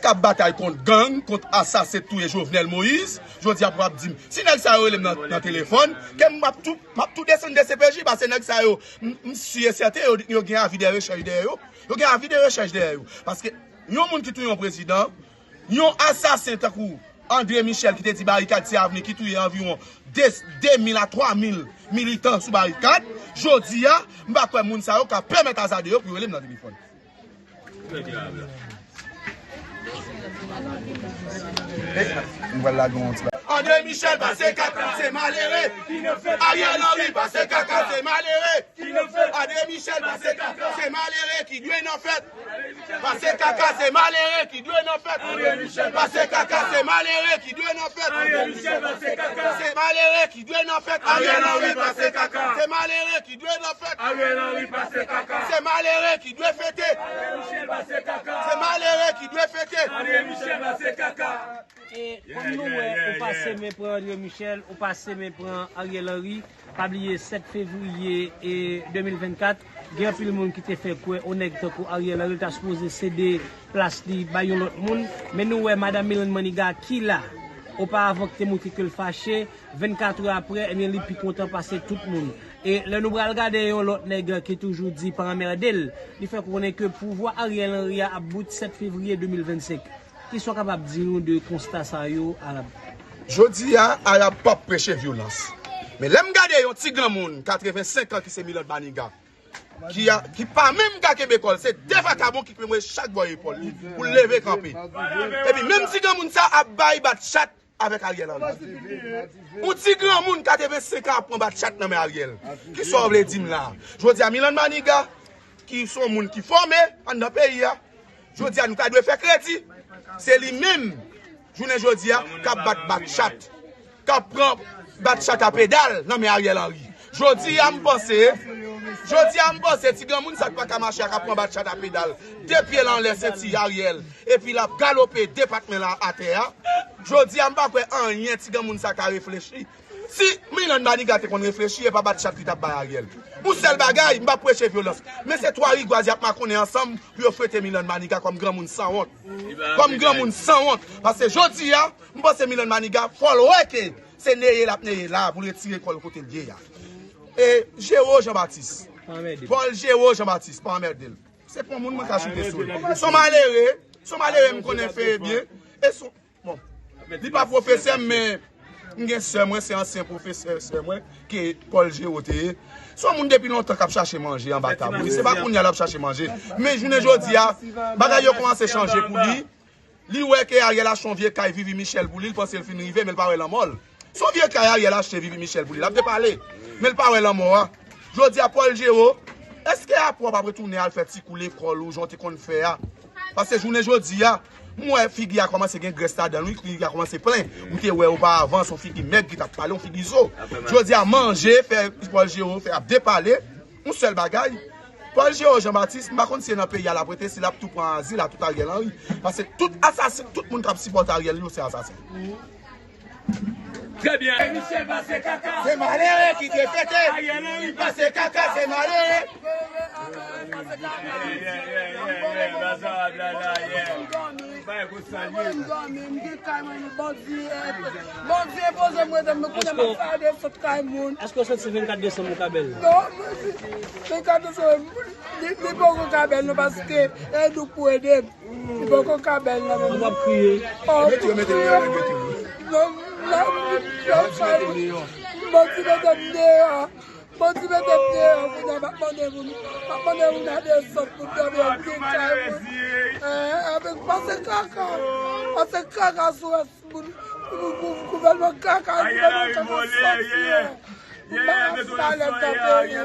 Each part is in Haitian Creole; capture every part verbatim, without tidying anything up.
ap batay kont gang, kont asasen k touye Jovenel Moïse, jodi a pou ap di m, si nèg sa yo rele m nan, nan telefòn, ke m ap tou, m ap tou desann D C P J, paske nèg sa yo, m, m si e sèten, yo, yo gen avi de rechèch dèyè yo. Yo gen avi de rechèch dèyè yo. Paske yon moun ki touye yon prezidan, yon asasen tankou André Michel ki te di Barikad se avni, ki touye anviwon de, de mil a twa mil militan sou Barikad, jodi a, m pa kwè moun sa yo ka pèmèt azade yo pou yo rele m nan telefòn. André Michel pase kaka, se malere. Ariel Henry pase kaka, se malere. André Michel pase kaka, se malere ki dwe nan fèt. Pase kaka, se malere ki dwe nan fèt. Pase kaka, se malere ki dwe nan fèt. Se malere ki dwe nan fèt. Ariel Henry pase kaka. Se malere ki dwe nan fèt. Ariel Henry pase kaka. Se malere ki dwe fete. André Michel pase kaka. Se malere ki dwe fete. André Michel pase kaka. E kòm nou wè, ou pase men pran André Michel, ou pase men pran Ariel Henry, pa bliye sèt fevriye e de mil vennkat, gen anpil moun ki te fè kwè yon nèg tankou Ariel Henry ta sipoze sede plas li bay yon lòt moun, men nou wè madanm Milande Maniga ki la, oparavan ki te montre ke l fache, vennkat è aprè, ebyen, li pi kontan pase tout moun. E lè nou pral gade yon lòt nèg ki toujou di pa anmède l, li fè konnen ke pouvwa Ariel Henry a ap bout sèt fevriye de mil vennsenk. Kisa w kapab di nou de konsta sa yo, Arab? Jodi a, Arab p ap preche vyolans. Men lè m gade yon ti granmoun katrevensenk an ki se Milande Maniga, ki a, ki pa menm ka kenbe kò l, se de vakabon ki kenbe chak bò epòl li pou l leve kanpe. Epi menm ti granmoun sa ap bay bat chat avèk Ariel Henry. Yon ti granmoun katrevensenk an ap pran bat chat nan men Ariel. Kisa w vle di m la? Jodi a, Milande Maniga, ki se yon moun ki fòme anndan peyi a, jodi a, nou ta dwe fè kredi. Se li menm, jounen jodi a, k ap bat bat chat, k ap pran bat chat a pedal nan men Ariel Henry. Jodi a, m panse, jodi a, m panse, ti granmoun sa k pa ka mache a k ap pran bat chat a pedal, de pye l anlè senti Ariel, epi l ap galope de pat men l atè a. Jodi a, m pa kwè anyen ti granmoun sa ka reflechi. Si Milande Maniga te konn reflechi, e pa bat chat li t ap bay Ariel. Yon sèl bagay, m p ap preche vyolans. Men se twa rigwaz y ap makonnen ansanm pou yo fwete Milande Maniga kòm granmoun sanwont. Kòm granmoun sanwont. Paske jodi a, m panse Milande Maniga, fò l wè ke se neye l ap neye la pou l retire kò l kote l ye a. E Jero Jean Baptiste. Paul Jero Jean Baptiste, pa anmède l. Se pa yon moun mwen ka choute sou li. Se yon malere, se yon malere m konnen fè byen. E se yon Bon, li pa pwofesè m, men m gen sè mwen, se ansyen pwofesè sè mwen, ke Paul Jero te ye. Se yon moun depi lontan k ap chache manje anba tab. Wi, se pa kounye a l ap chache manje. Men jounen jodi a, bagay yo kòmanse chanje pou li. Li wè ke Ariel achte yon vye kay Vivi Michel pou li, li panse l fin rive, men l pa wè lanmò l. Se yon vye kay Ariel achte Vivi Michel pou li, l ap depale. Men l pa wè lanmò a. Jodi a, Paul Jero, èske apre w p ap retounen al fè ti kou lekòl ou jan w te konn fè a? Paske jounen jodi a, m wè figi a kòmanse gen grès ladan l, wi, figi a kòmanse plen. M te wè oparavan, se yon figi mèg ki t ap pale, yon figi zo. Jodi a, manje, fè Paul Jero fè ap depale. Yon sèl bagay, Paul Jero Jean Baptiste, m pa konn si se nan peyi a l ap rete, si l ap tou pran azil a tout Ariel Henry. Paske tout asasen, tout moun k ap sipòte Ariel yo, se asasen. Trè byen. Michel pase kaka. Se malere ki dwe fete. Ariel Henry pase kaka, se malere. Mwen, m dòmi, m gen kay mwen, bandi, eh, bandi enpoze m rete, men kounye a m ap fè de sot kay moun. Èske w santi vennkat desanm ou ka bèl? Non, vennkat desanm, li, li poko ka bèl non, paske e nou k pou ede m. Li poko ka bèl non, men. Ou p ap kriye? Oh, mete yo, mete yo, mete yo. Non, non, non, non, bandi mete m deyò. Bandi mete m deyò, kounye a m ap mande moun, m ap mande moun a de sot pou dòmi an gen kay moun. Eh, avèk pase kaka, pase kaka sou rès moun, moun, moun, gouvènman kaka, gouvènman kaka sòti. Moun pa ap salè tanperi.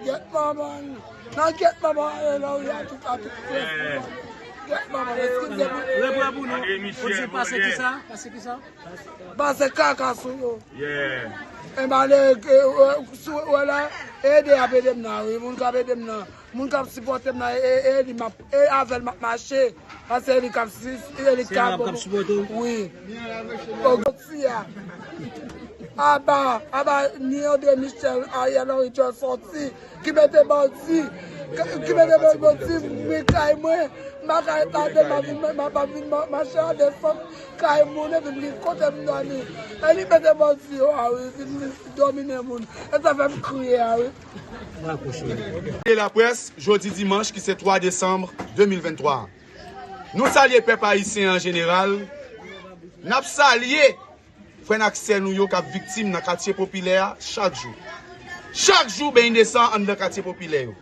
Gyèt manman l. Nan gyèt manman Ariel Henry a tout, a tout près. Gyèt manman l, eskize m. Repran pou nou. Ou di pase kisa? Pase kisa? Pase kaka sou yo. Yeah. E malere ke, wè, sou, wè la, ede y ap ede m nan, wi. Moun k ap ede m nan, moun k ap sipòte m nan, e, e, e li m ap, e avè l m ap mache. Paske e li k ap si, e li k ap sipòte w? Wi. Jodi a, aba, aba, ni André Michel, Ariel Henry, Joe sòti, ki mete bandi, ki mete bandi, men kay mwen. M pa ka ret la demen, m ap vin mache a desanm kay moun epi m gen kote m dòmi. E li mete bandi yo a wi, vin domine moun. E sa fè m kriye a wi. E laprès, jodi dimanch ki se twa desanm de mil venntwa. Nou salye pèp ayisyen an jeneral. N ap salye frè n ak sè nou yo k ap viktim nan katye popilè a chak jou. Chak jou beny desann anndan katye popilè yo.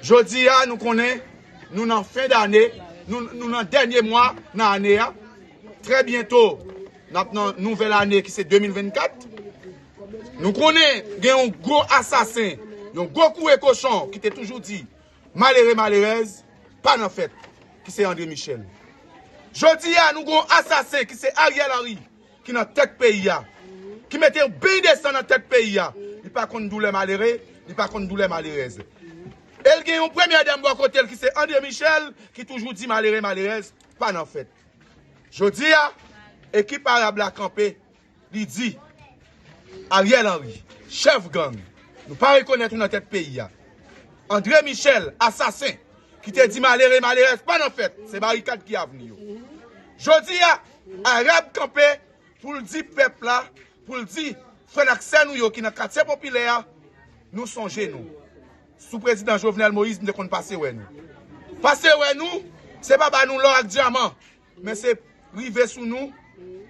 Jodi a, nou konnen nou nan fen dane, nou, nou nan dènye mwa nan ane a. Trè byento, n ap nan nouvèl ane ki se de mil vennkat. Nou konnen gen yon gwo asasen, yon gwo koure kochon ki te toujou di malere malerèz pa nan fèt, ki se André Michel. Jodi a, nou gen yon asasen ki se Ariel Henry ki nan tèt peyi a, ki mete yon beny desann nan tèt peyi a. Li pa konn doulè malere, li pa konn doulè malerèz. E l gen yon premyè dam bò kote l ki se André Michel, ki toujou di malere malerèz pa nan fèt. Jodi a, ekip Arab la kanpe, li di Ariel Henry, chèf gang nou pa rekonèt ou nan tèt peyi a. André Michel, asasen, ki te di malere malerèz pa nan fèt, se barikad ki avni yo. Jodi a, Arab kanpe pou l di pèp la, pou l di frè n ak sè nou yo ki nan katye popilè a, nou sonje nou. Sou prezidan Jovenel Moïse, m te konn pase wè nou. Pase wè nou, se pa ba nou lò ak dyaman, men se rive sou nou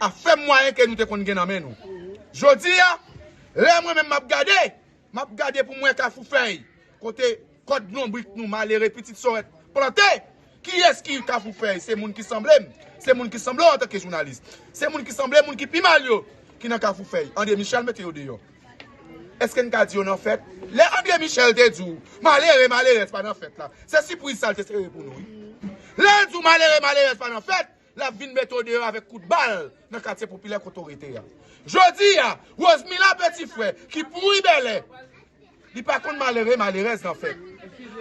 a fè mwayen ke nou te konn gen nan men nou. Jodi a, lè mwen menm m ap gade, m ap gade pou m wè Kafou Fèy, kote kòd lonbrik nou malere pitit Sorèt plante. Kiyès ki Kafou Fèy? Se moun ki sanble m. Se moun ki sanble w antanke jounalis. Se moun ki sanble moun ki pi mal yo ki nan Kafou Fèy. André Michel mete yo deyò. Èske n ka di yo nan fèt? Lè André Michel te di w malere malerèz pa nan fèt la, se sipriz sa l te sere pou nou wi. Lè l di w malere malerèz pa nan fèt, l ap vin mete w deyò avèk kout bal nan katye popilè kote w rete a. Jodi a, Rosemila Petit Frère ki pouri bèlè, li pa konn malere malerèz nan fèt.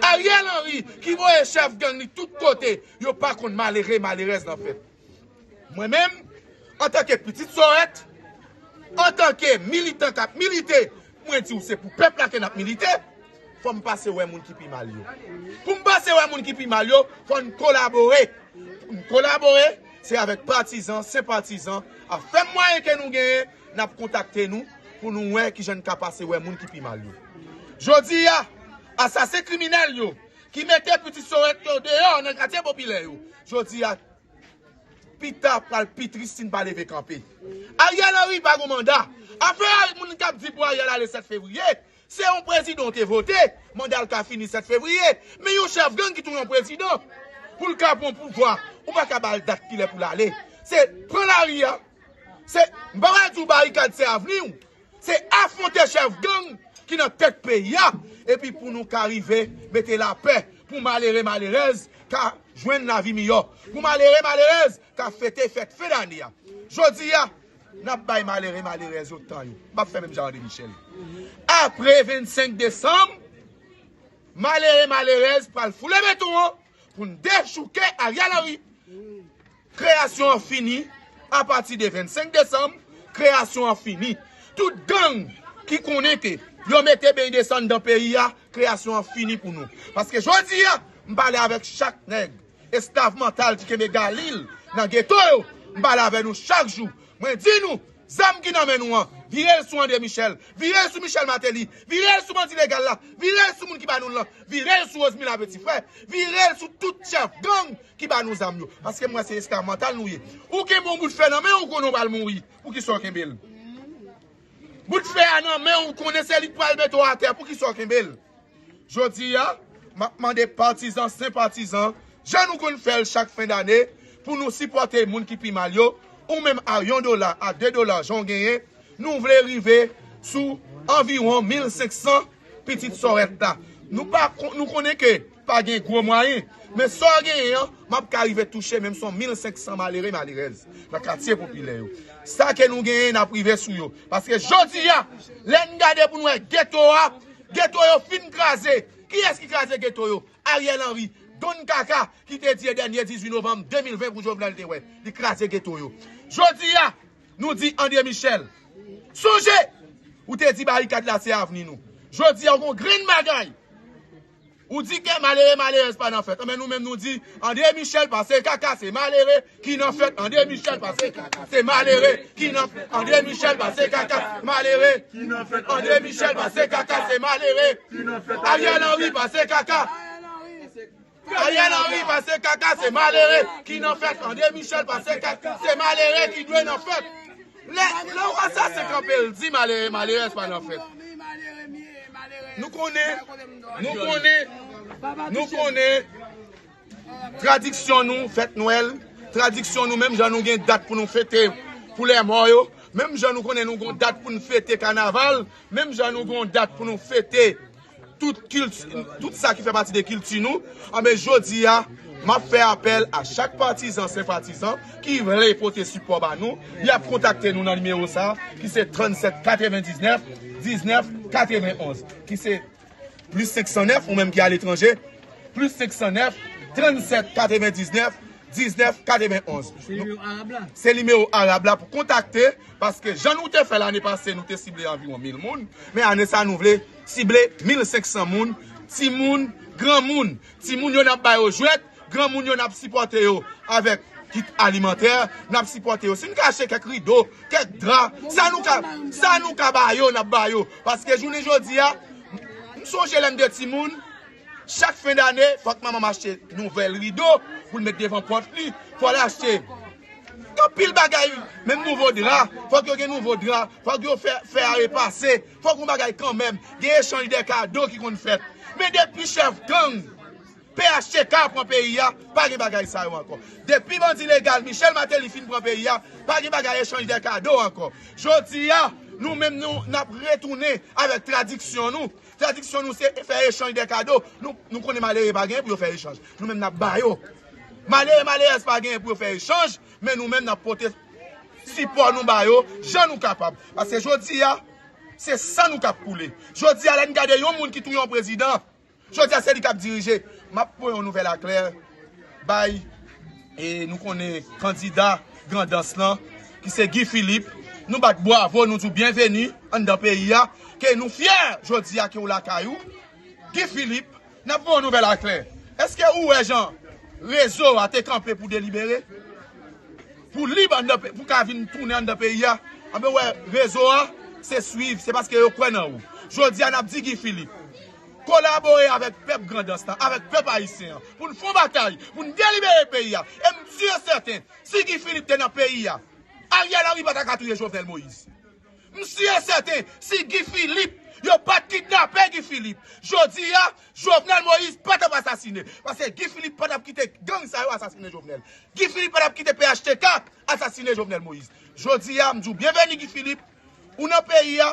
Ariel Henry ki voye chèf gang li tout kote, yo pa konn malere malerèz nan fèt. Mwen menm, antanke pitit Sorèt, antanke militan k ap milite, mwen di w se pou pèp la ke n ap milite, fò m pase wè moun ki pi mal yo. Pou m pase wè moun ki pi mal yo, fò n kolabore. Pou n kolabore, se avèk patizan, senpatizan, a fè mwayen ke nou genyen, n ap kontakte nou pou nou wè kijan n ka pase wè moun ki pi mal yo. Jodi a, asasen kriminèl yo ki mete pitit Sorèt yo deyò nan katye popilè yo, jodi a, pita pral pi tris si n pa leve kanpe. Ariel Henry pa gon manda. Afè a moun k ap di pou Ariel ale sèt fevriye, se yon prezidan w te vote, manda l ka fini sèt fevriye. Men yon chèf gang ki touye yon prezidan pou l ka pran pouvwa, ou pa ka ba l dat kilè pou l ale. Se pran lari a. Se, m pa pral di w barikad se avni w. Se afwonte chèf gang ki nan tèt peyi a, epi pou nou ka rive mete lapè, pou malere malerèz ka jwenn lavi miyò, pou malere malerèz ka fete fèt fen dane a. Jodi a, n ap bay malere malerèz yo tan yo. M ap fè menm jan André Michel. Apre vennsenk desanm, malere malerèz pral foule beton an pou n dechouke Ariel Henry. Kreyasyon an fini. Apati de vennsenk desanm, kreyasyon an fini. Tout gang ki konnen ke yo mete beny desann nan peyi a, kreyasyon an fini pou nou. Paske jodi a, m pale avèk chak nèg, esklav mantal ki kenbe galil nan geto yo. M pale avè nou chak jou. Mwen di nou, zam ki nan men nou an, vire l sou André Michel, vire l sou Michel Martelly, vire l sou bandi legal la, vire l sou moun ki ba nou l lan, vire l sou Rosemila Petit Frère, vire l sou tout chèf gang ki ba nou zam yo. Paske m wè se esklav mantal nou ye. Ou kenbe yon bout fè nan men w, ou konnen w pral mouri. Poukisa w kenbe l? Bout fè a nan men w, ou konnen se li k pral mete w atè. Poukisa w kenbe l? Jodi a, m ap mande patizan, senpatizan, jan nou konn fè l chak fen dane, pou nou sipòte moun ki pi mal yo, ou menm a yon dola, a de dola, jan w genyen, nou vle rive sou anviwon mil senk san pitit Sorèt la. Nou pa kon-, nou konnen ke pa gen gwo mwayen, men sa w genyen an, m ap ka rive touche menm si se yon mil senk san malere, malerèz nan katye popilè yo. Sa ke nou genyen, n ap rive sou yo. Paske jodi a, lè n gade pou n wè geto a, geto yo fin kraze. Kiyès ki kraze geto yo? Ariel Henry, Don Kaka, ki te di e dènye dizuit novanm de mil ven pou Jovenel te wè. Li kraze geto yo. Jodi a, nou di André Michel, sonje, ou te di barikad la se avni nou. Jodi a, ou gon grenn bagay. Ou di ke malere, malerèz pa nan fèt. Anben, nou menm nou di, André Michel pa se kaka, se malere ki nan fèt. André Michel pa se kaka, se malere ki nan fèt. André Michel pa se kaka, se malere ki nan fèt. André Michel pa se kaka, se malere. Ariel Henry pa se kaka. Ariel Henry pa se kaka, se malere ki nan fèt. André Michel pa se kaka, se malere ki dwe nan fèt. Lè, lè w wè sa se kanpe, l di malere, malerèz pa nan fèt. Nou konnen, nou konnen, nou konnen tradiksyon nou, fèt Nwèl, tradiksyon nou, menm jan nou gen dat pou nou fete pou lèmò yo, menm jan nou konnen nou gen dat pou nou fete kanaval, menm jan nou gen dat pou nou fete tout kilti, tout sa ki fè pati de kilti nou, anben jodi a, m ap fè apèl a chak patizan, senpatizan ki vle pote sipò ba nou, y ap kontakte nou nan nimewo sa, ki se trannsèt katrevendiznèf diznèf katrevenonz, ki se plis senk san nèf, ou menm ki aletranje, plis senk san nèf, trannsèt katrevendiznèf diznèf katrevenonz. Se nimewo arab la. Se nimewo arab la pou kontakte, paske jan nou te fè lane pase, nou te sible anviwon mil moun, men ane sa nou vle sible mil senk san moun, timoun, granmoun. Timoun yo n ap ba yo jwèt, granmoun yo n ap sipòte yo avèk kit alimantè, n ap sipòte yo. Si n ka achte kèk rido, kèk dra, sa nou ka, sa nou ka ba yo, n ap ba yo. Paske jounen jodi a, m sonje lè m te timoun, chak fen dane, fòk manman m achte nouvèl rido pou l met devan pòt li. Fò l achte anpil bagay, menm nouvo dra, fòk yo gen nouvo dra, fòk yo fè, fè a repase, fòk yon bagay kanmenm, gen echanj de kado ki konn fèt. Men depi chèf gang P H T K pran peyi a, pa gen bagay sa yo ankò. Depi bandi legal Michel Martelly fin pran peyi a, pa gen bagay echanj de kado ankò. Jodi a, nou menm nou, n ap retounen avèk tradiksyon nou. Tradiksyon nou se fè echanj de kado. Nou, nou konnen malere pa genyen pou yo fè echanj. Nou menm n ap ba yo. Malere, malerèz pa genyen pou yo fè echanj, men nou menm n ap pote sipò nou ba yo, jan nou kapab. Paske jodi a, se san nou k ap koule. Jodi a, lè n gade yon moun ki touye yon prezidan, jodi a, se li k ap dirije. M ap voye yon nouvèl aklè bay, e nou konnen kandida Grandans lan, ki se Guy Philippe. Nou bat bwavo, nou di w byenveni anndan peyi a, ke nou fyè jodi a ke w lakay ou. Guy Philippe, n ap voye yon nouvèl aklè. Èske ou wè jan rezo a te kanpe pou delibere? Pou lib anndan pe-, pou ka vin tounen anndan peyi a? Anben, w wè, rezo a, se swiv, se paske yo kwè nan ou. Jodi a, n ap di Guy Philippe, kolabore avèk pèp Grandans lan, avèk pèp ayisyen an, pou n fè yon batay, pou n delibere peyi a. E m si e sèten, si Guy Philippe te nan peyi a, Ariel Henry pa ta ka touye Jovenel Moïse. M si e sèten, si Guy Philippe, yo pa t kidnape Guy Philippe, jodi a, Jovenel Moïse pa t ap asasine. Paske Guy Philippe pa t ap kite gang sa yo asasine Jovenel. Guy Philippe pa t ap kite P H T K asasine Jovenel Moïse. Jodi a, m di w byenveni Guy Philippe. Ou nan peyi a,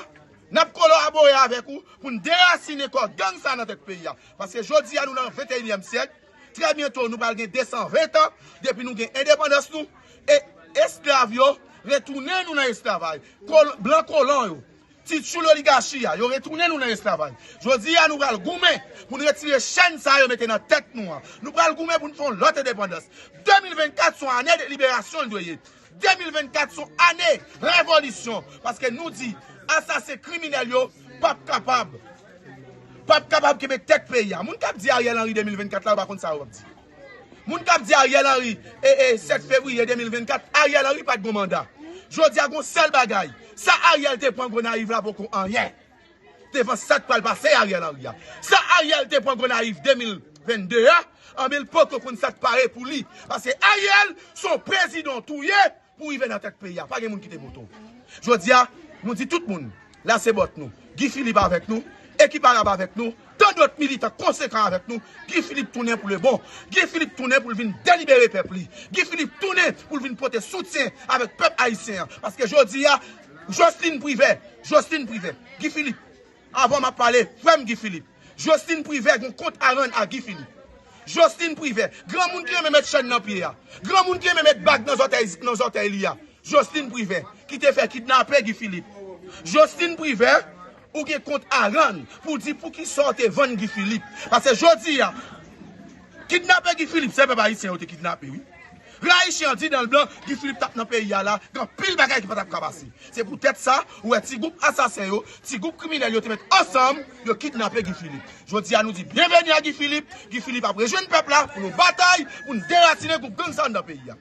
n ap kolabore avèk ou pou n derasinen kò gang sa nan tèt peyi a. Paske jodi a, nou nan venteyinyèm syèk. Trè byento, nou pral gen de san ven tan depi nou gen endepandans nou. E esklav yo retounen nou nan esklavaj. Kol-, blan kolon yo, ti tchoul oligachi a, yo retounen nou nan esklavaj. Jodi a, nou pral goumen pou n retire chèn sa yo mete nan tèt nou an. Nou pral goumen pou n fè yon lòt endepandans. De mil vennkat se yon ane de liberasyon l dwe ye. De mil vennkat se yon ane revolisyon. Paske nou di, asasen kriminèl yo p ap kapab, p ap kapab kenbe tèt peyi a. Moun k ap di Ariel Henry de mil vennkat la, yo pa konn sa yo ap di. Moun k ap di Ariel Henry, e, e, sèt fevriye de mil vennkat, Ariel Henry pa t gon manda. Jodi a, gon sèl bagay. Sa Ariel te pran Gonayiv la poko anyen devan sa k pral pase Ariel Henry a. Sa Ariel te pran Gonayiv de mil vennde a, anben, l poko konn sa k pare pou li. Paske Ariel se yon prezidan w touye pou w rive nan tèt peyi a. Pa gen moun ki te pote w. Jodi a, nou di tout moun, lase bòt nou. Guy Philippe avèk nou, ekip Arab avèk nou, tan dòt militan konsekan avèk nou. Guy Philippe tounen pou le bon. Guy Philippe tounen pou l vin delibere pèp li. Guy Philippe tounen pou l vin pote soutyen avèk pèp ayisyen an. Paske jodi a, Jocelyn Privè, Jocelyn Privè, Guy Philippe, avan m ap pale, frè m Guy Philippe, Jocelyn Privè gen kont a rann a Guy Philippe. Jocelyn Privè, granmoun ki renmen met chèn nan pye a, granmoun ki renmen met bag nan zòtèy, nan zòtèy li a, Jocelyn Privè, ki te fè kidnape Guy Philippe. Jocelyn Privè, ou gen kont a rann pou di poukisa w te vann Guy Philippe. Paske jodi a, kidnape Guy Philippe, se pèp ayisyen yo te kidnape, wi. Rayichi an di dan l blan, Guy Philippe t ap nan peyi a la, gen anpil bagay ki pa t ap ka pase. Se poutèt sa, ou wè ti gwoup asasen yo, ti gwoup kriminèl yo te met ansanm, yo kidnape Guy Philippe. Jodi a nou di byenveni a Guy Philippe, Guy Philippe ap rejwenn pèp la pou nou batay, pou n deratinen gwoup gang sa anndan peyi a.